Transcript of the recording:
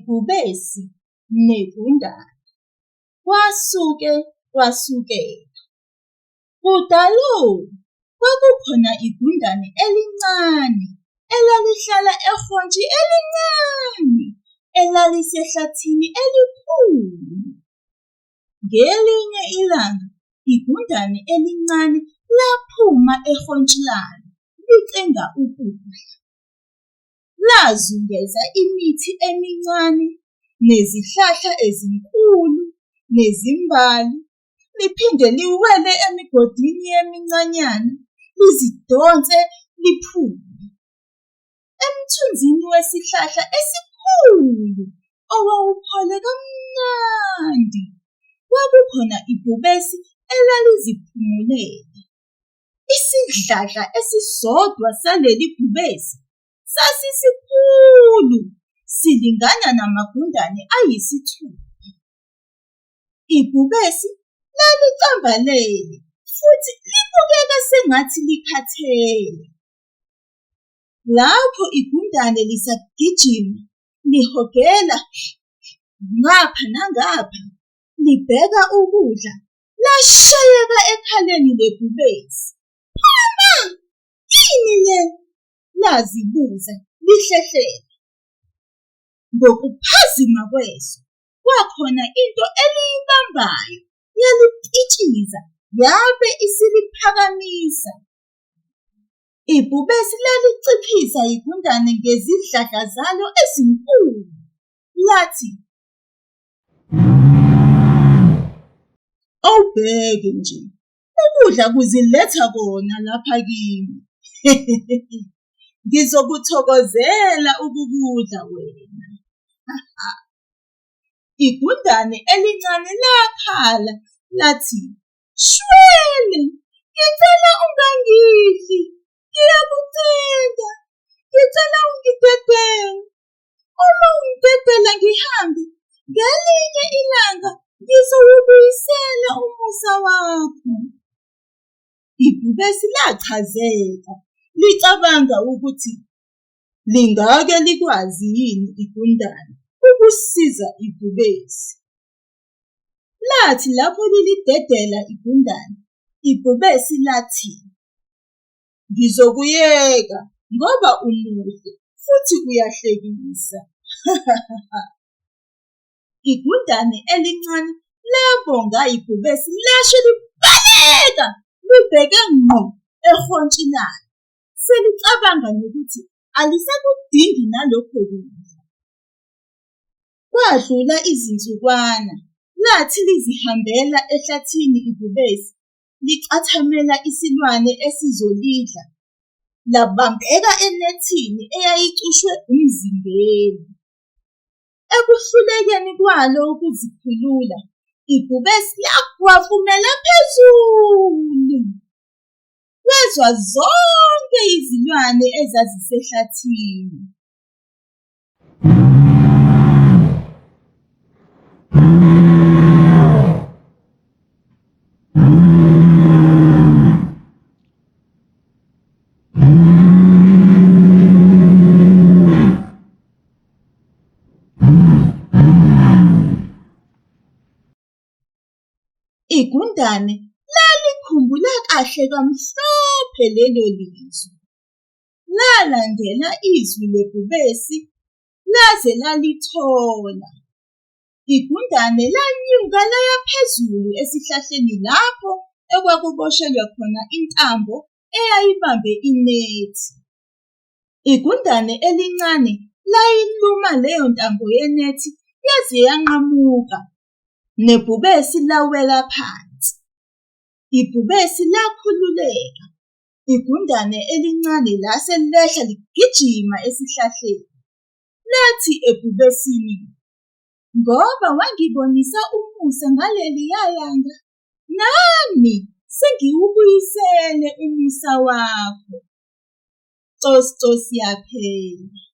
Ibhubesi negundane. Kwasuke kwasukela. Kudalo kwakukhona igundane elincane elalihlala ehhontshi elincane elalisehlathini elikhulu. Ngelinye ilanga igundane elincane laphuma ehhontshi lalo licinga ukudla. Lazungeza imithi emincane nezihlahla ezinkulu nezimbali, liphinde liwele emigodini emincanyana lizidonse liphume. Emthunzini wesihlahla esikhulu owawuphole kamnandi, kwakukhona ibhubesi elaliziphumulele. Isidladla esisodwa saleli bhubesi sasisikhulu silingana namagundane ayisithupha. Ibhubesi lalicambalele futhi libukeka sengathi likhathele. Lapho igundane lisagijima lihogela ngapha nangapha libheka ukudla, lashayeka ekhaleni lebhubesi. Phuma! Yini le? Lazibuza lihlehlela. Ngokuphazima kweso kwakhona into eliyibambayo yalipitshiza yabe isiliphakamisa. Ibhubesi laliciphiza igundane ngezidladla zalo ezinkulu. Lathi, Awubheke nje, ukudla kuziletha kona lapha kimi. Ngizokuthokozela ukukudla wena. Igundane elincane lakhala lathi, Shwele, ngicela ungangidli, ngiyakucenga, ngicela ungidedele. Uma ungidedela ngihambe, ngelinye ilanga ngizowubuyisela umusa wakho. Ibhubesi lachazeka, licabanga ukuthi lingake likwazi yini igundane ukusiza ibhubesi. Lathi lapho lilidedela igundane, ibhubesi lathi, Ngizokuyeka ngoba umuhle futhi uyahlekisa. Igundane elincane labonga ibhubesi lasho libaleka libheke ngqo ehhontshi lalo, selicabanga nokuthi alisakudingi nalokho kudla. Kwadlula izinsukwana, lathi lizihambela ehlathini ibhubesi, licathamela isilwane esizolidla, labambeka enethini eyayicushwe umzingeli. Ekuhlulekeni kwalo ukuzikhulula, ibhubesi lagwavumela phezulu. Wezwa zonke izilwane ezazisehlathini. Igundane lalikhumbula kahle kamhlophe lelo lizwi. Lalandela izwi lebhubesi laze lalithola. Igundane lanyuka laya phezulu esihlahleni lapho ekwakuboshelwe khona intambo eyayibambe inethi. Igundane elincane layiluma leyo ntambo yenethi yaze yanqamuka, nebhubesi lawela phansi. Ibhubesi lakhululeka, igundane elincane lase lehla ligijima esihlahleni. Lathi ebhubesini, Ngoba wangibonisa umusa ngaleliya langa, nami sengiwubuyisele umusa wakho. Cosi cosi yaphela.